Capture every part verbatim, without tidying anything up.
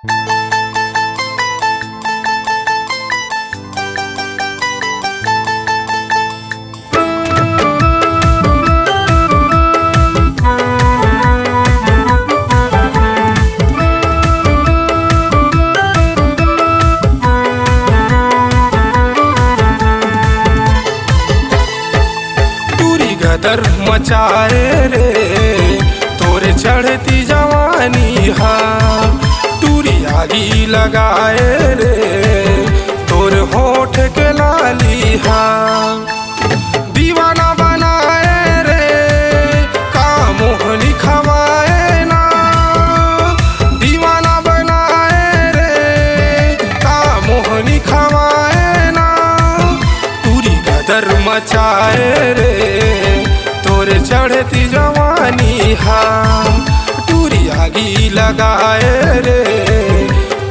टूरी गदर मचाए रे, तोर चढ़ती जवानी हा। टूरी आगी लगाए रे, तोर होठ के लाली हा। दीवाना बनाए रे, का मोहनी खवाए ना। दीवाना बनाए रे, का मोहनी खवाए ना। टूरी गदर मचाए रे, तोरे चढ़ती जवानी हा। टूरी आगी लगाए रे,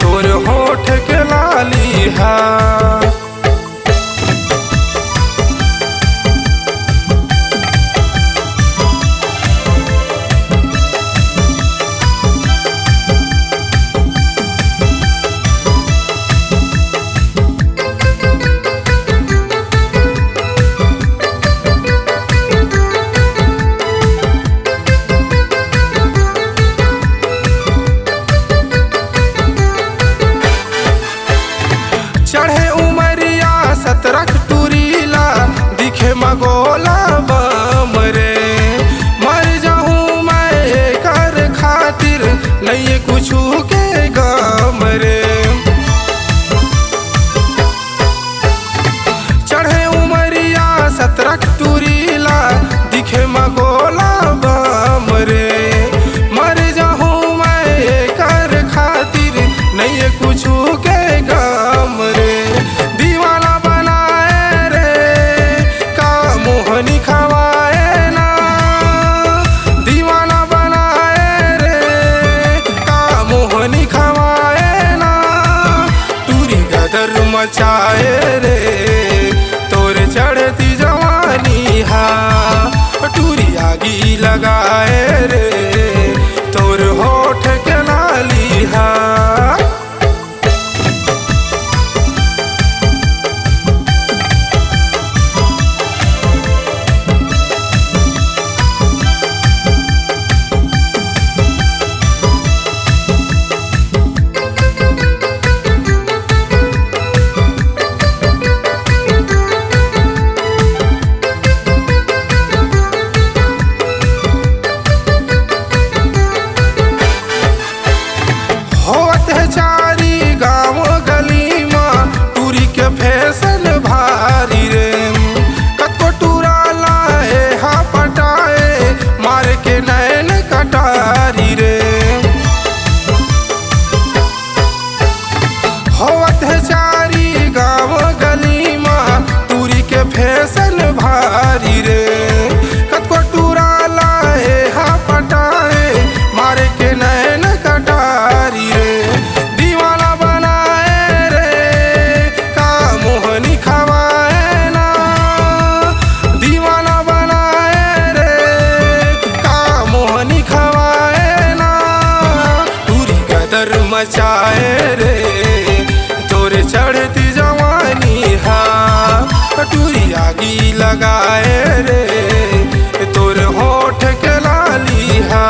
तोर होठ के लाली हा। चढ़े उमरिया सतरक टूरी ला, दिखे मगोला बम रे। मर जाहूँ मैं एकर खातिर, नइये कुछु के गम रे। चढ़े उमरिया सतरक टूरी ला, दिखे मगोला बम रे। मर जाहूँ मैं एकर खातिर, नइये कुछु के गम रे। दीवाना बनाए रे, का मोहनी खवाए ना। दीवाना बनाए रे, का मोहनी खवाए ना। टूरी गदर मचाए रे, तोर चढ़ती जवानी हा। टूरी आगी लगाए रे, तोर होठ के लाली हा। होवत हे चारी गांव गली मा टूरी के फैशन भारी रे। कतको टूरा लाए हा पटाए, मार के नैन कटारी रे। होवत हे चारी गांव गली मा टूरी के फैशन भारी रे। कतको टूरा लाए हा पटाए, मारे के नैन कटारी रे। दीवाना बनाए रे, का मोहनी खवाए ना। दीवाना बनाए रे, का मोहनी खवाए ना। टूरी गदर मचाए रे, तोरे चढ़ती जवानी हा। टूरी आगी लगाए रे, तोर होठ के लाली हा।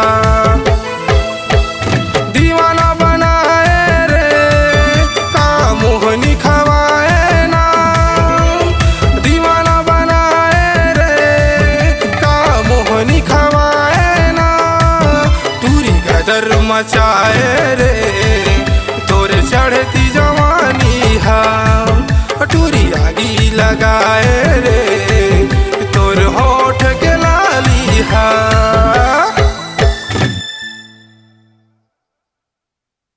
दीवाना बनाए रे, का मोहनी खवाए ना। दीवाना बनाए रे, का मोहनी खवाए ना। टूरी गदर मचाए रे,